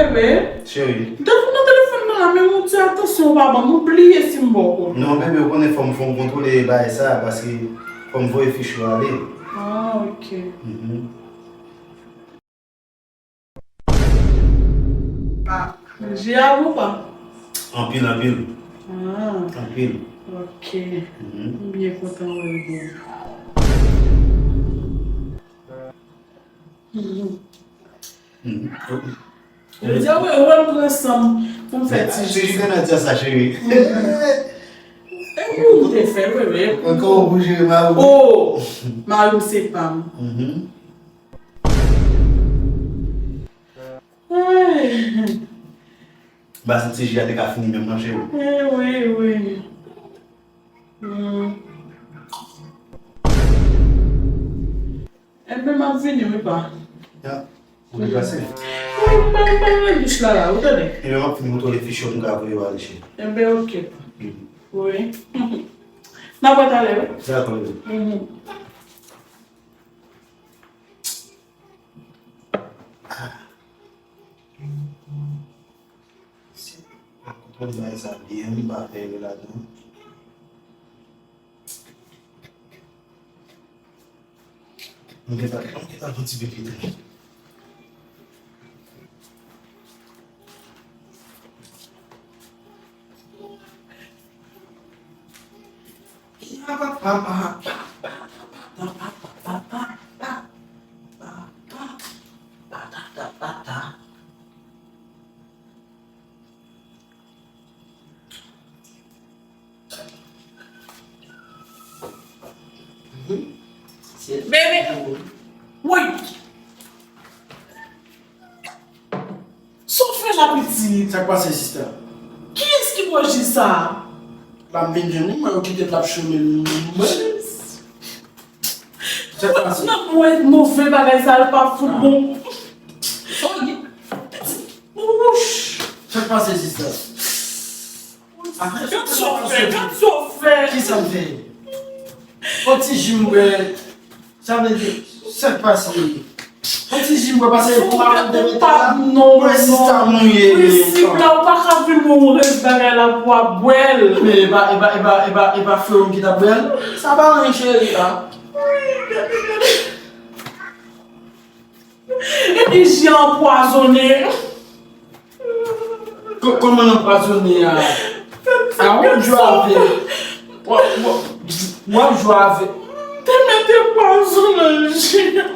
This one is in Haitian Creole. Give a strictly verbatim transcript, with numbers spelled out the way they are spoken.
Bebe, cheri, m te fout nan telefòn nan la, men ou di atansyon, ou pa ban m, ou bliye si m ba w kòb. Non, bebe, ou konnen fò m, fò m kontwole bagay sa, paske fò m voye fich yo ale. Ah, ok. Mhm. Ah, ji a bon pa? Anpil, anpil. Ah. Anpil. Ok. Mhm. M byen kontan wè l bon. Mhm. Mhm. Yo di, ah, wè, wè, m pran san m pou m fè ti ji. Ti ji grenadya sa, cheri. Mhm. E pou m te fè, bebe. Ankò ou pou jere mari w. Oh, mari m se pa m. Mhm. Ay. M pa santi ji a te ka fini menm non, cheri. Eh, wi, wi. Hmm. Enben, m ap vini, wi, pa. Ya, ou deplase? Wi, m pa, m pa nan douch la, la, ou tande? Enben, m ap fin kontwole fich yo pou m ka voye yo ale, cheri. Enben, ok, pa. Hmm. Wi. N ap wè talè, wi. Dakò, wi. Mhm. Si m pa kontwole bagay sa byen, m pa fè erè ladan. M gentan, m gentan pran ti bebe tou. Bebe. Woy. Sa w fè la, pitit? Sa k pase, sista? Kiyès ki bwè ji sa a? La m vin jwenn li, mwen yo kite l ap chome l mwen. Sa k pase? Nan mwen move bagay sa, l pa fout bon. Sa w gen? Pitit, wouch. Sa k pase, sista? Gad sa w fè, gad sa w fè. Kisa m fè? On ti ji m bwè. Sa vle di, sa k pase? On ti ji m bwè, pase pou madanm te mete la. Non, non. Sista mouye. Prensip la, ou pa ka vin mwen yon rès bagay la pou w ap bwè l. Men e pa, e pa, e pa, e pa, e pa frè w ki t ap bwè l. Sa pa anyen, cheri, a. Epi ji a anpwazonnen. Ko-, kòman l anpwazonnen a? A, w ap jwe avè l. W ap, w ap, w ap jwe avè l. Te mete pwazon nan ji a.